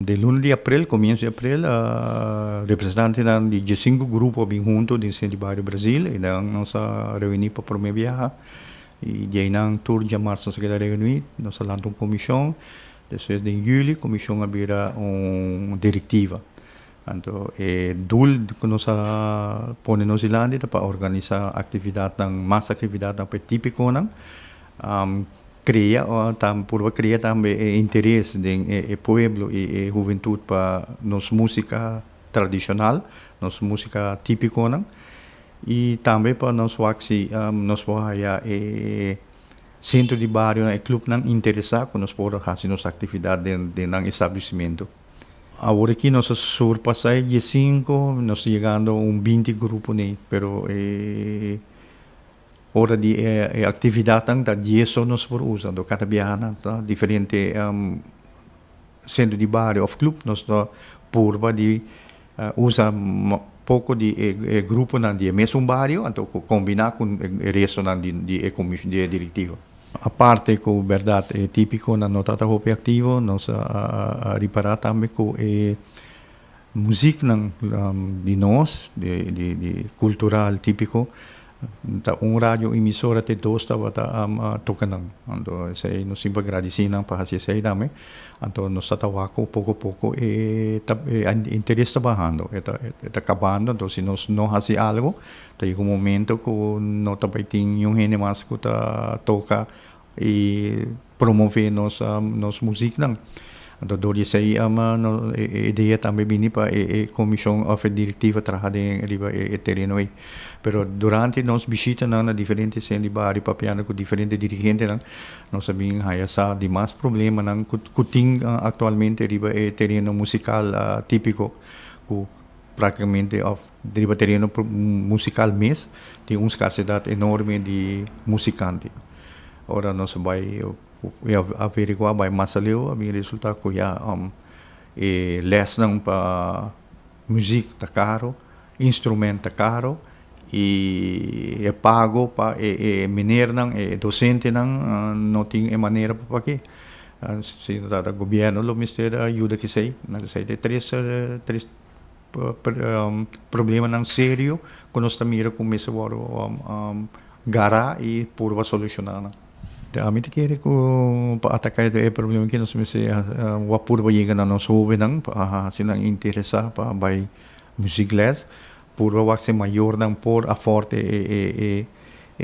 Den luna di aprel, komienso di aprel, representantenan di diesinku grupo a bin hunto den Sentro di Bario Brasil i nan nos a reuní pa promé biaha i di einan tur djamars nos a keda reuní, nos a lanta un komishon, despues den yüli komishon a bira un direktiva. Anto e dul ku nos a pone nos dilanti ta pa organisá aktividatnan, mas aktividatnan pa e típikonan. Crea o ta purba crea tambe e interes den e pueblo y e hubentud pa nos musica tradicional, nos musica tipiconan y tambe pa nos wak si nos por haya e centro di barionan, e clubnan interesa cu nos por haci nos actividad den nan establecimento. Awor aki nos a surpasa e diesinco, nos ta yegando un binti grupo nei, pero e. Ora di e actividadnan ta dieso nos por usa, anto cada biaha nan ta diferente centro di bario of club nos ta purba di usa poco di e gruponan di e mesun bario anto combina cu e restonan di e comision di e directiva. Aparte cu berdad e tipiconan no ta ta hopi activo nos a ripara tambe cu e Muziknan di nos, di kultural típiko, ta un radio emisora te dos tabata toka nan. Anto esei nos tin pa gradisí nan pa hasi esei tambe. Anto nos ta ta wak ku poko poko e interes ta bahando, e ta kabando. Anto si nos no hasi algu ta yega un momento ku no ta bai tin niun hende mas ku ta toka i promové nos nos muziknan. Anto dor di esei e idea tambe bini pa e komishon òf e direktiva traha den riba e tereno ei. Pero durante nos bishitanan na diferente seno di bario papiando ku diferente dirigentenan nos a bin haya sa di mas problemanan ku tin aktualmente riba e tereno musikal típiko ku práktikamente òf riba tereno musikal mes tin un skarsedat enorme di musikante. Ora nos a bai averiguá bai mas aleu a bin resultá ku ya e lèsnan pa muzik ta karo, instrument ta karo i e pago pa e menernan, e dosentenan no tin e manera pa pag'é. Si no ta gobièrnu lo mester a yuda k'esei. Esei ta e tres tres problemanan serio ku nos ta mira ku mester wòrdu Gara i purba solushoná nan. Ami ta kere ku pa ataká e problema aki nos mester wak purba yega na nos hóbennan pa hasi nan interesá pa bai muzikles. Purba wak si mayornan por afòrt e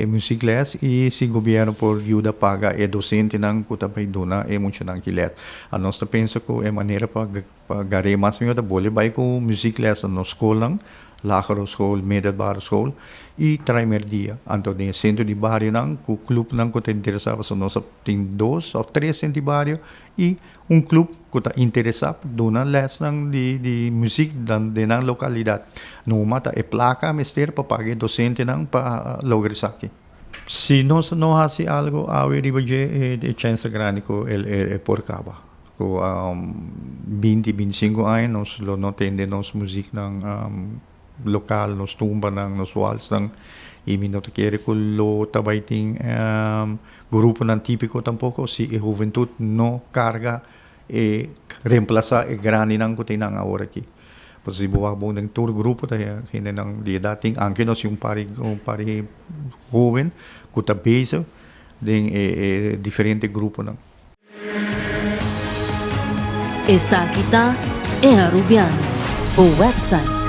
muzikles i si gobièrnu por yuda paga e dosentenan ku ta bai duna e muchanan ki lès. Anos ta pensa ku e manera pa Pa gar'é mas mihó ta bolbe bai ku muzikles na nos skolnan, lagere school, middelbare school, i trae merdia. Anto den e sentro di barionan ku klupnan ku ta interesá pasobra nos a tin dos òf tres sentro di bario i un klup ku ta interesá pa duna lèsnan di di muzik den nan lokalidat. Numa ta e plaka mester pa paga e dosentenan pa logra esaki. Si nos no hasi algu awe riba dje e chèns ta grandi ku e por kaba. Ku binti, bintisinku aña nos lo no tende nos muziknan lokal, nos tumbanan, nos walsnan i mi no ta kere ku lo ta bai tin gruponan típiko tampoko si e huventut no karga e remplasá e grandinan ku tin nan awor aki. Pasobra si bo wak bon den tur grupo ta hendenan di edat tin, anke nos tin un par un par di hoben ku ta bezig den e diferente gruponan. Esaki ta E Arubiano, bo website.